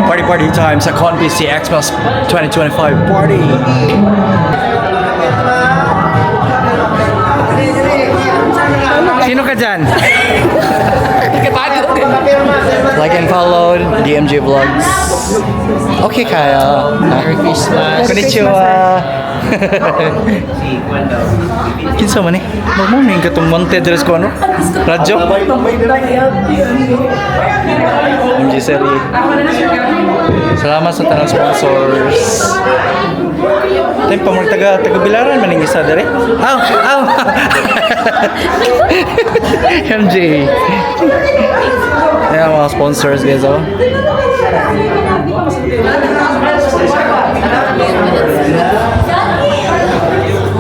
Party party time sa ConBC Xmas 2025 party. Sino ka dyan? Like and follow DMG Vlogs. Okay, Kyle. Merry Christmas. Konnichiwa. Kinsa man eh? Mo mo katong wanted dress ko ano? Radyo? MG Seri. Salamat sa tanang sponsors. Time pa taga taga Bilaran man ning isa dere. Aw, aw. MJ. Ayan mga sponsors, guys, oh.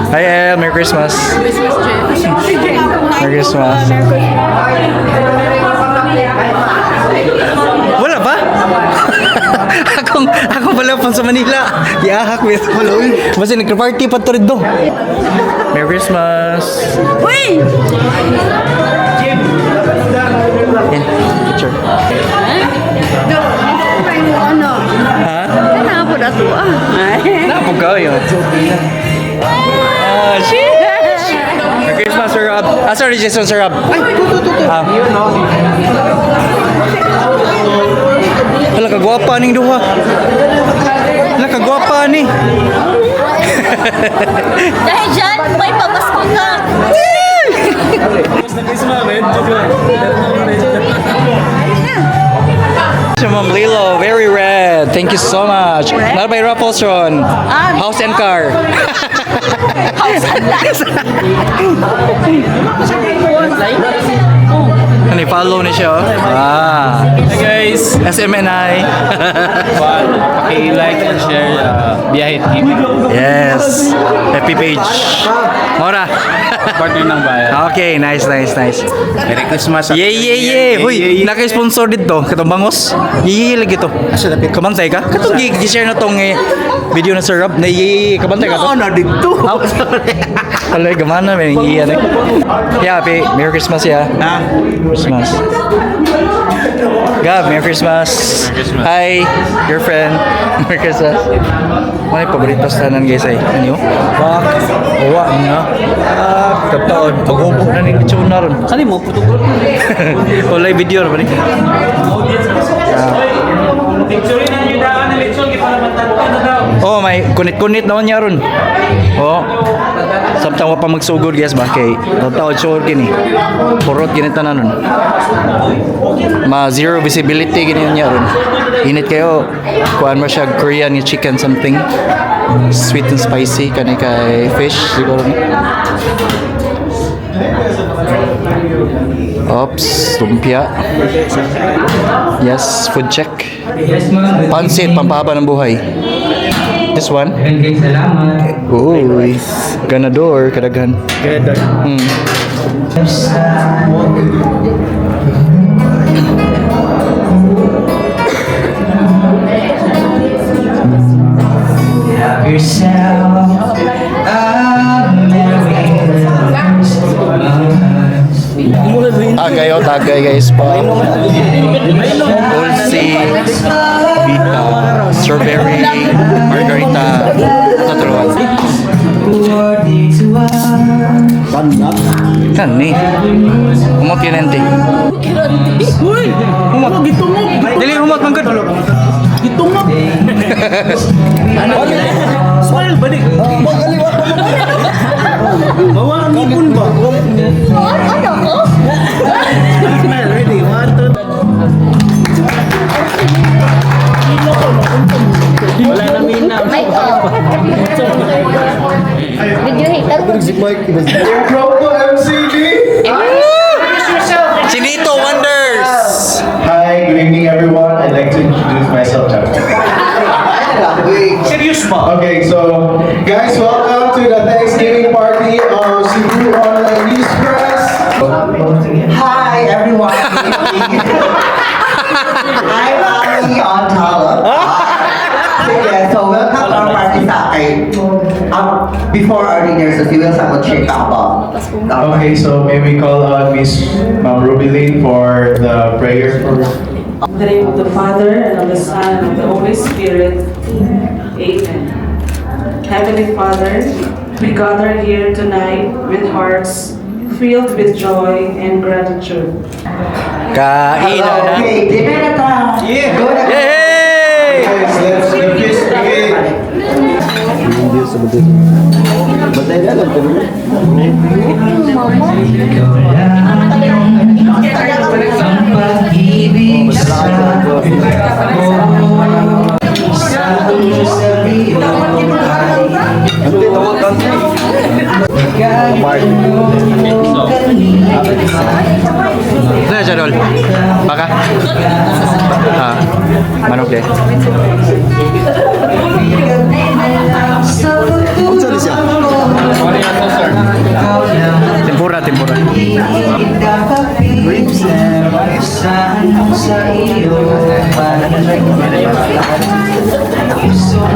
Hi El, Merry Christmas. Merry Christmas. Wala ba? Akong ako pala pa sa Manila. Giahak with Basta nagka-party pa to rito. Merry Christmas. Uy! Yan, picture. Ano? Ha? Kana po na to ah. Napog kayo. Ah, sheesh. Merry Christmas, Sir Rob. Ah, sorry, Jason, Sir Rob. Ay, tu, tu. Ah. Hala, kagwapa ning duha. Hala, kagwapa ni. Dahil dyan, may pamasko ka. Si Ma'am Lilo, very red. Thank you so much. Not by raffles ron. House and car. House and lot. Ano, follow ni siya, oh. Ah. Hi guys! SMNI. Paki-like and share Biyahe TV. Yes. Happy page. Mora. Partner ng bayan. Okay, nice, nice, nice. Merry Christmas! Yeah, yeah. Huy, naka-sponsor dito. Katong bangos. Yeah, lagi to. Kamantay ka? Katong gi-share na tong eh, video na Sir Rob. Na yeah. Kamantay ka to? na dito. Oh, sorry. Alay, gamana may iyan eh. Yeah, happy Merry Christmas, yeah. Ah. Christmas. Gab, Merry Christmas. Merry Christmas. Hi, girlfriend. Merry Christmas. Ano yung paborito sa tanan, guys, ay? Ano yun? Wak. Wa nga. Ah, kataon. Pag-ubo na ni lechon na ron. Saan mo? Putugol. Walay video na ba ni? Picture na yung daan ng lechon. Kipalamantan na daw. Oh, may kunit-kunit naman niya ron. Oh. Samtang wa pa magsugod, guys, ba kay taon sure kini. Purot kini tanan nun. Ma zero visibility kini niya ron. Init kayo. Kuan mo siya Korean nga chicken something. Sweet and spicy kani kay fish siguro ni. Oops, lumpia. Yes, food check. Pansit, pampahaba ng buhay. This one? Salamat. Uy, ganador, kadaghan. Ganador. Have yourself a merry Christmas. Tagay, oh, tagay guys pa. Dulce, Vita, strawberry, margarita, tatlo. Kan ni. Humot yun ente. Uy! Humot. Gitungog! Dili humot man gud. Gitungog! Smile ba di? Bawa ang ngipon ba? Ano ko? Smile, ready? One, two, Wala na mina. May oh. Video hater. Impromptu MCD! Chinito Wonders. Hi, good evening everyone. I'd like to introduce myself. Serious ba? Okay, so guys, welcome to the Thanksgiving party of Cebu Online News Press. Hi everyone. I'm Ali Antala. Sige, so welcome to our party sa akin. Before our dinner, so we will have a check about. Okay, so may we call on Miss Ma'am Ruby Lane for the prayer for In the name of the Father, and of the Son, and of the Spirit. Amen. Heavenly Father, we gather here tonight with hearts filled with joy and gratitude. Kainan na. Okay, dinner na ta. Yeah. Go na. Yay! Guys, let's the feast begin. Ano siya, Dol? Baka? Ah, manok eh. Tempura, tempura.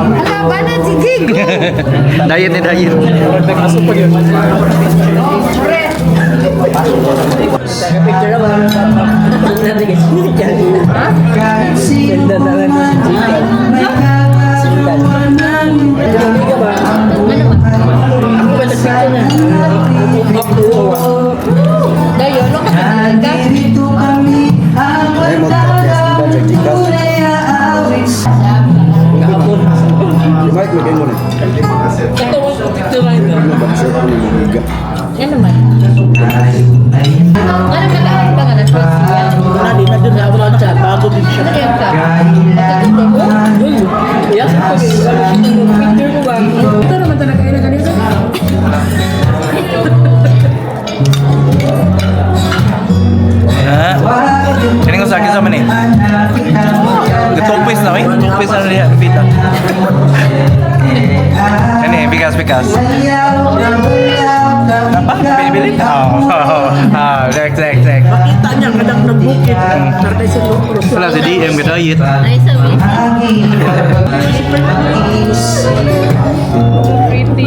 Ala, ba na si Gig? Diet ni diet. Dayo, no ka ka. Yan naman. Ano ka lang ka nga na Nadi na dun ako lang siya bago din siya. Ano kaya ka? Dun. Yes. Picture ko ba? Ito naman talaga yun ang ganito. Ha? Kini ko sa akin sa man eh. Tupis na eh. Tupis na niya. Pita. Kani, bigas, bigas. Apa? Bili-bili? Oh, ah, next, next, next. Kita niya kadang nagbukid. Narday sa lukro. Wala si DM ka diet. Ay, sabi.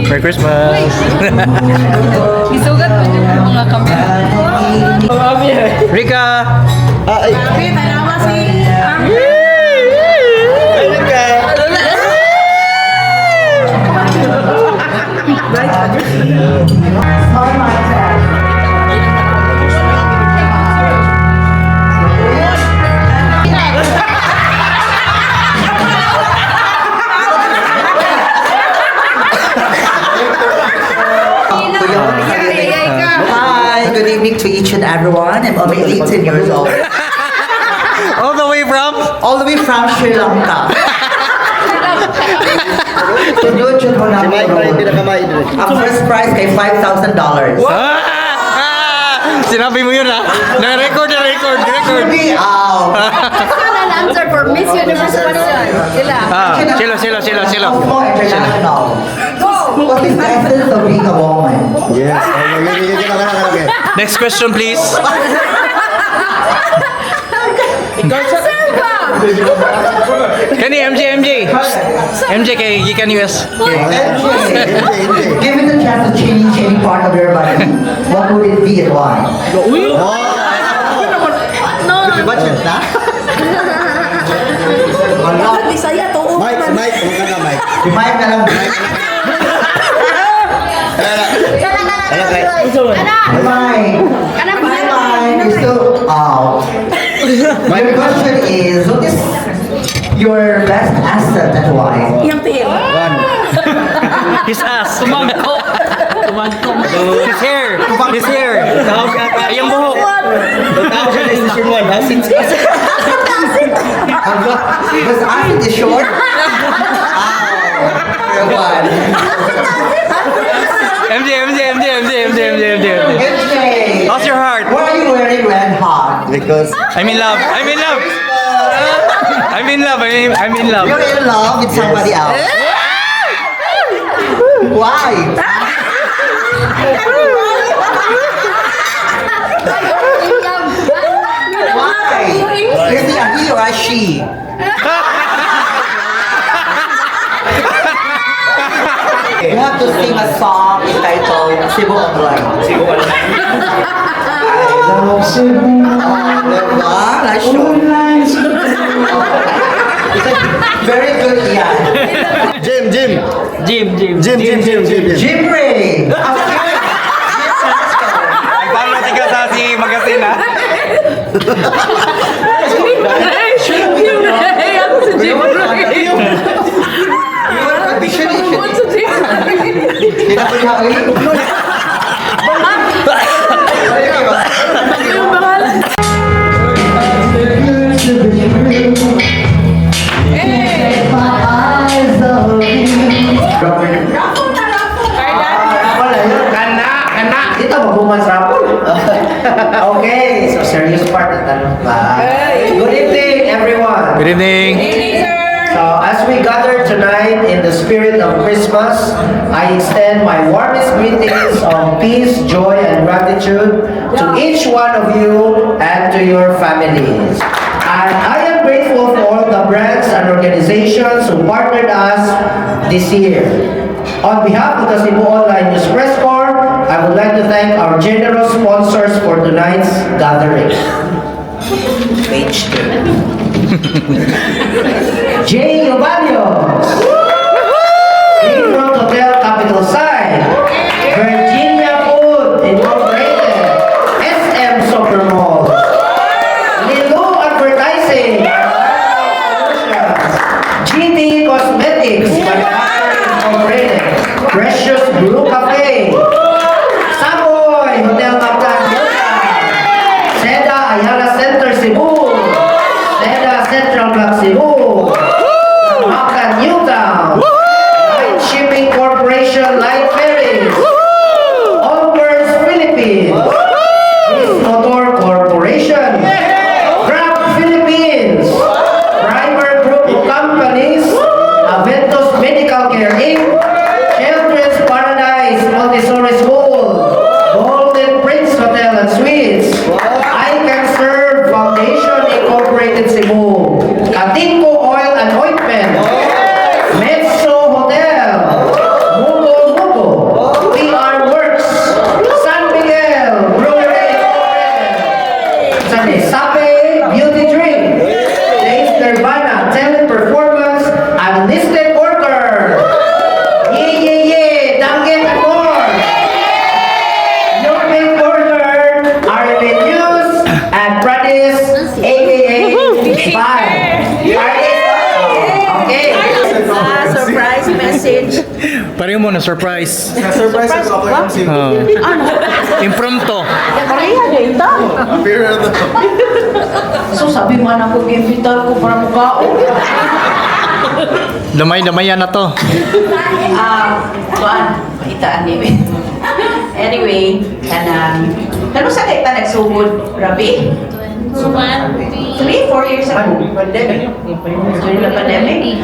Merry Christmas. Isugat mo din ang mga kamera. Rika! Happy, tanawa si Hi, good evening to each and everyone. I'm only 18 years old. All the way from? All the way from Sri Lanka. Tunod yun mo na Ang first prize kay $5,000. Ah! Ah! Sinabi mo yun ah. Na-record, na-record, record. Hindi, ow. Question and answer for Miss Universe question. Sila. Ah, silo, silo, silo, silo. Cosmo International. What is the essence of being a woman? Yes. Okay, okay. Next question, please. Kani MJ, MJ. MJ kay gikan US. MJ, given the chance to change any part of your body, what would it be and why? No. Budget na? Wala. Bisaya to. Mike, Mike, huwag ka na, Mike. Si Mike na lang. Ana! Mike. Ana, Hi, Mike. You're so out. My question is, what is your best asset and why? Iyang tiil. His ass. Tumangko. Tumangko. His hair. His hair. Ayang buhok. Best asset is short? Ow. Your one. MJ, MJ, MJ, MJ, MJ, MJ, MJ. MJ. How's your heart? Why are you wearing red hot? Because I'm in love. I'm in love. I'm in love. I'm in love. You're in love with somebody else. Why? Why? Is he a he or a she? You have to sing a song entitled Cebu Online. Cebu Online. I love Cebu. Diba? Nice show. Very good yan. Jim, Jim. Jim, Jim. Jim, Jim, Jim, Jim, Jim. Jim Ray. Paano tika sa si magazine ha? Jim Ray! Jim Ray! Ako si Jim Ray! What's si Jim Ray? Yung pangalan. Wala yun. Kana, kana. Dito, mabuman sa rapol. Okay, so serious part na tanong pa. Good evening, everyone. Good evening. So, as we gather tonight in the spirit of Christmas, I extend my warmest greetings of peace, joy, and gratitude to each one of you and to your families. And I am grateful for all the brands and organizations who partnered us this year. On behalf of the Cebu Online News Press Corps, I would like to thank our generous sponsors for tonight's gathering. Page 2. Jay Oballos. Bayfront Hotel Capital Side. Virginia Food Incorporated. SM Supermall. Lilo Advertising. GT Cosmetics Manufacturing Incorporated. Precious Brew Cafe. Savoy Hotel Mactan Seda Ayala Center Cebu. Seda Central Block Cebu. Mactan Newtown. Light Shipping Corporation Light Ferries. Onwards Philippines. East Motor Corporation. Grab Philippines. Primer Group of Companies. Aventus Medical Care Inc. Children's Paradise Montessori School. Golden Prince Hotel and Suites. I Can Serve Foundation Incorporated Cebu. Katinko Oil and Ointment. Metso Hotel. Mugo Mugo. PR Works. San Miguel Brewery Incorporated. Sabi, Sape Beauty Drink. James Nirvana Teleperformance Unlisted Worker. Yeah, yeah. Danggit and more. Your Corner, RMN News, and Pradis, aka Spy. Okay. Ah, surprise message. Pareho mo na surprise. Surprise ako yung si Oh. Impromptu. Pareha din ito. Pero ano? So sabi man ako, gimbitar ko para mukhaon. Damay-damayan na to. Ah, kuan, itaan ni. Anyway, kanang kano sa kay ta nagsugod, Rabi? 3, 4 years ago. Pandemic. During the pandemic.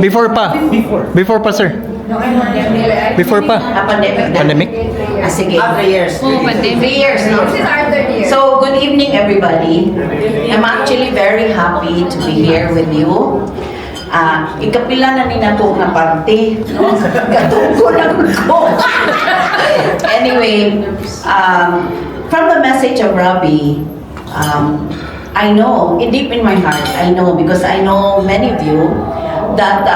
Before pa. Before pa, sir. Before pa. Ah, pandemic na. Pandemic? Ah, sige. Ah, 3 years. 3 years, no? This is our third year. So, good evening, everybody. I'm actually very happy to be here with you. Ah, ikapila na ni nato nga parte, no? Katuko na ko. Anyway, from the message of Robbie, I know, in deep in my heart, I know because I know many of you that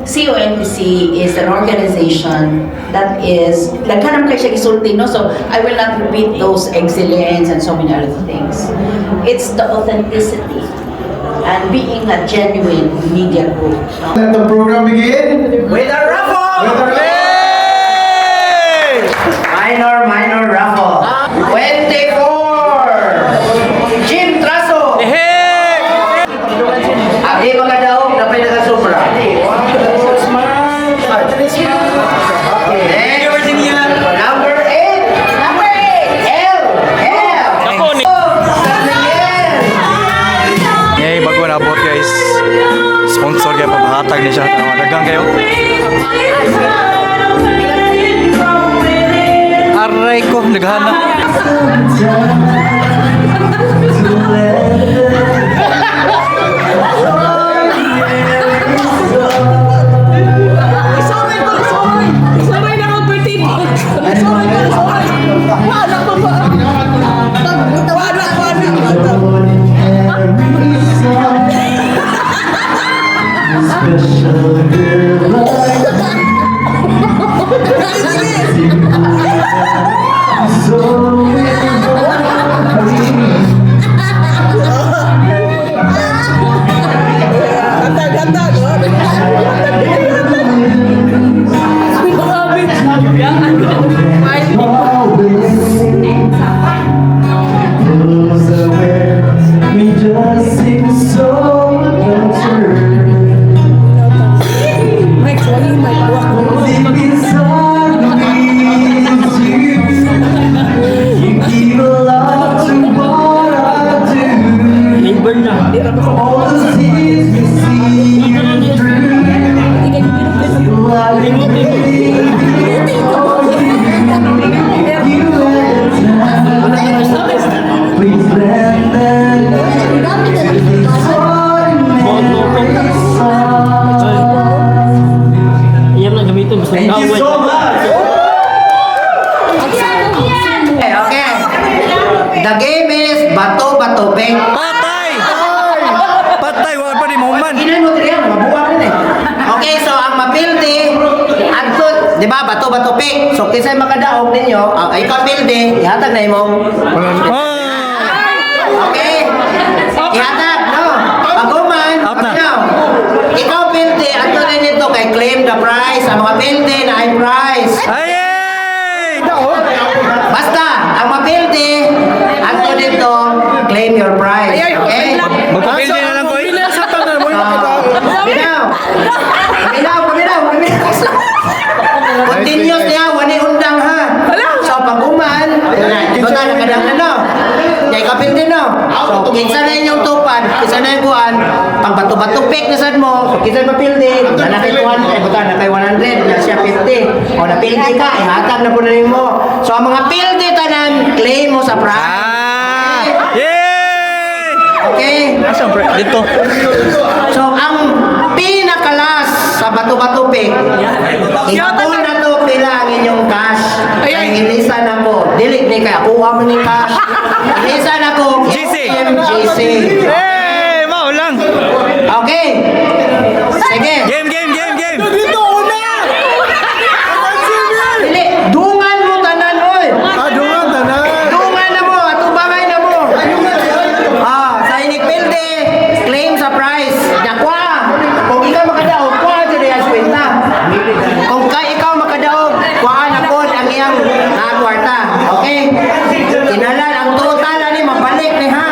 CONPC is an organization that is, daghan naman kay siya gisulti, no? So, I will not repeat those excellence and so many other things. It's the authenticity and being a genuine media group. No? Let the program begin. With a raffle! With a Hey! Minor, minor raffle. 24! Jim Traso! Hey! Ang di magkadaog, napay nagasubra. Okay. Number 8! Number 8. L! L! Ako ni San Miguel! Ngay bago na abot guys. Sponsor kay pabahatag ni siya. Tama daghang kayo. Aray ko, naghana. Sorry ko, sorry. Sorry na ako, birthday ko. Sorry ko, sorry. Wala ko ba? Wala, wala, wala. Special girl like you. So in love with me. Hatag, hatag. Always goes away. We just seem so absurd. Mike, why you Mike? Walk mo. Deep inside me is you. You give a lot to what I do. All the seas we see you through. Like me, for you. If you let time, please let them this ordinary song. Thank you so much. Okay. The game is bato bato pick. Patay! Patay, wala pa ni Moman. Inan mo diri ang mabuwak rin eh. Okay, so ang mapildi adto, di ba, bato bato pick. So kinsay makadaog ninyo, ang ikaw pildi, ihatag na imong Oh! Okay? Ihatag, no? Paguman, Out na. paminaw. Ikaw pildi, adto na nito kay claim the prize. Ang mga pildi na ay prize. Ay! Basta, ang mapildi, adto dito, claim your prize. Okay? Magpapildi na lang ko eh. Paminaw. Paminaw, paminaw, paminaw. Continuous niya, wani undang ha. So pag uman, basta nakadang na no. Yay kapildi no. So kinsa na inyong tupad, kinsa na yung kuan, pag bato-bato pick na sad mo, so kinsa mapildi, na na kay 200, buta na kay 100, na siya 50. O napildi ka, ihatag na po na nimo. So ang mga pildi tanan, claim mo sa prize. Ah! Yay! Okay? Asa pre? Dito. So, ang pinakalas sa bato-bato pick, ipon na to pila ang inyong cash. Ay, ilisan ako. Dili, di kaya kuha mo ni cash. Ilisan ako. GC. GC. Hey! Mao lang. Okay. Sige. Game, game, game, game. Dito una! Dili, dungan mo tanan, oy. Ah, dungan tanan. Dungan na mo, atubangay na mo. Ah, sa inikpilde, claim sa prize. Dakwa. Kung ikaw makadaog, kuha dyan ang kwenta. Kung ka ikaw makadaog, kuha na po ang iyang kwarta. Okay? Kinalan, ang total ani mabalik ni ha.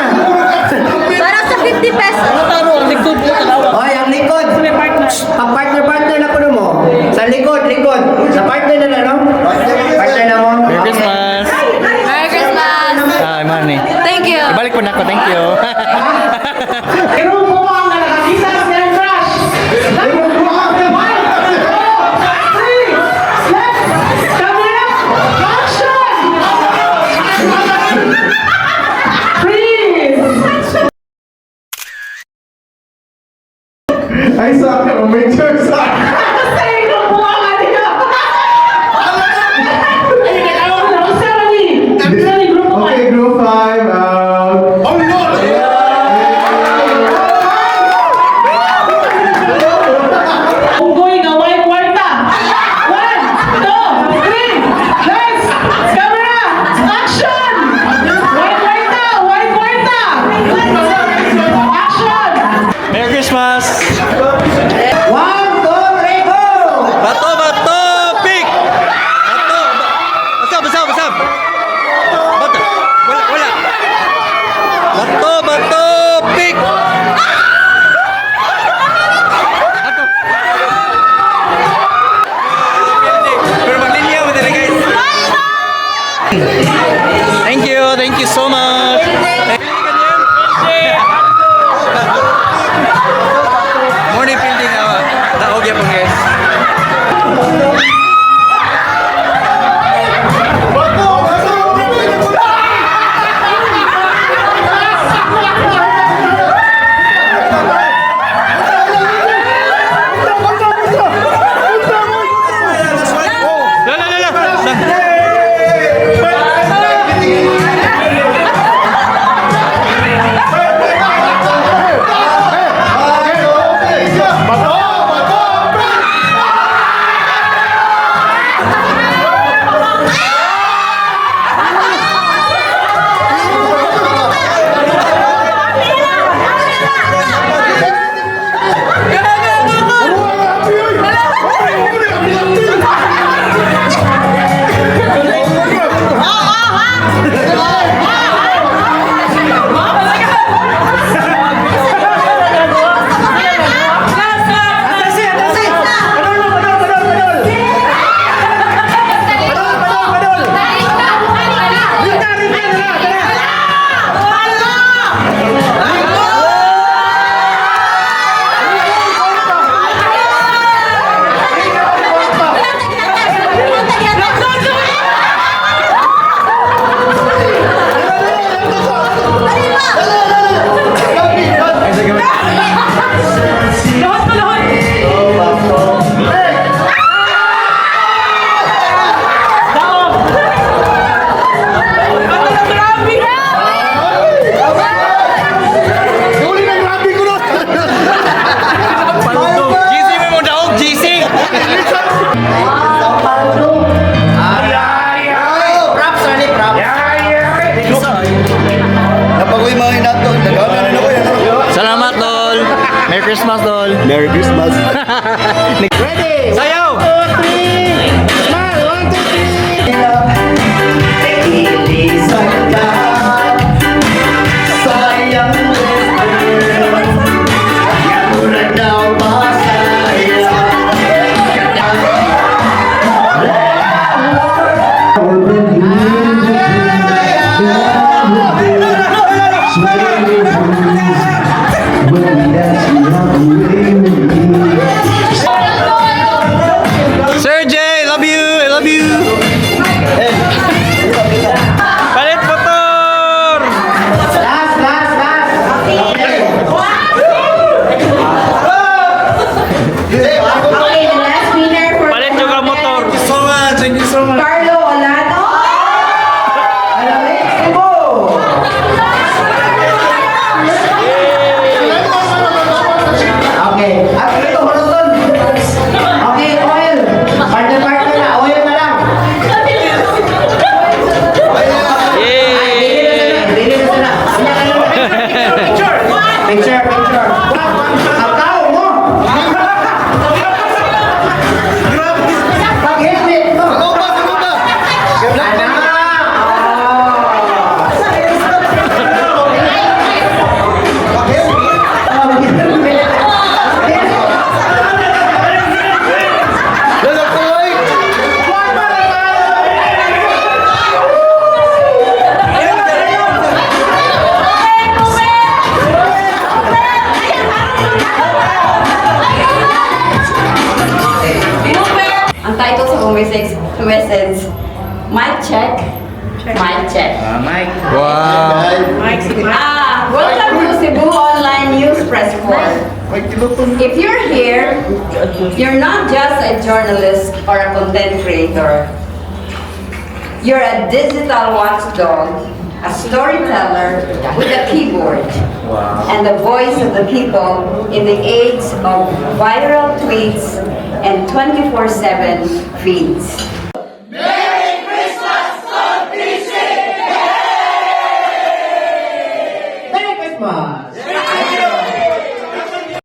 Para sa 50 pesos. Hoy, ang likod. Pag partner-partner na kuno mo. Sa likod, likod. Sa partner na na, no? Partner na mo. Merry Okay. Christmas. Merry Christmas. Ah, money. Thank you. Ibalik po na ako. Thank you. Pero mo ang nakakita sa iyang crush. One, two, three, left, camera, action! Freeze! Ay, sa akin, major sa akin. Kasi ikaw buwangan niya. Ay, nag-awa na. Usa ni grupo Okay, group 5 out. Oh, no! Unggoy nga way kwarta. One, two, three, lights, camera, action! Way kwarta, way kwarta! Action! Merry Christmas. One, two, three, go! Bato, bato, pick! Bato, ba- Basta, basta, basta. Bato. Wala, wala. Bato, bato, pick! Ako. Pero maglinya mo dali, guys. Thank you so much. Morning building awa. Merry Christmas, Dol. Merry Christmas. Ready? Sayaw! One, two, three. Smile! One, two, three. Ilisan ka. Sayang Murag daw masaya. Sir Jay, love you! I love you! Palit motor! Last, last, last. Okay. Okay, the last winner for Palit yung ka motor. So much. Thank you so much. Carlo Olano. Alamig, Cebu. Okay. At ito, huruton. Okay, oil. Partner, partner na. Oil na lang. Yay! Dili na sila. Picture, picture. Ang tao mo. Pag-helmet mo. Anak. Oh. Ang title sa akong message, Mic check, mic check. Wow. Ah, welcome to Cebu Online News Press Corps. If you're here, you're not just a journalist or a content creator. You're a digital watchdog, a storyteller with a keyboard, and the voice of the people in the age of viral tweets and 24/7 feeds.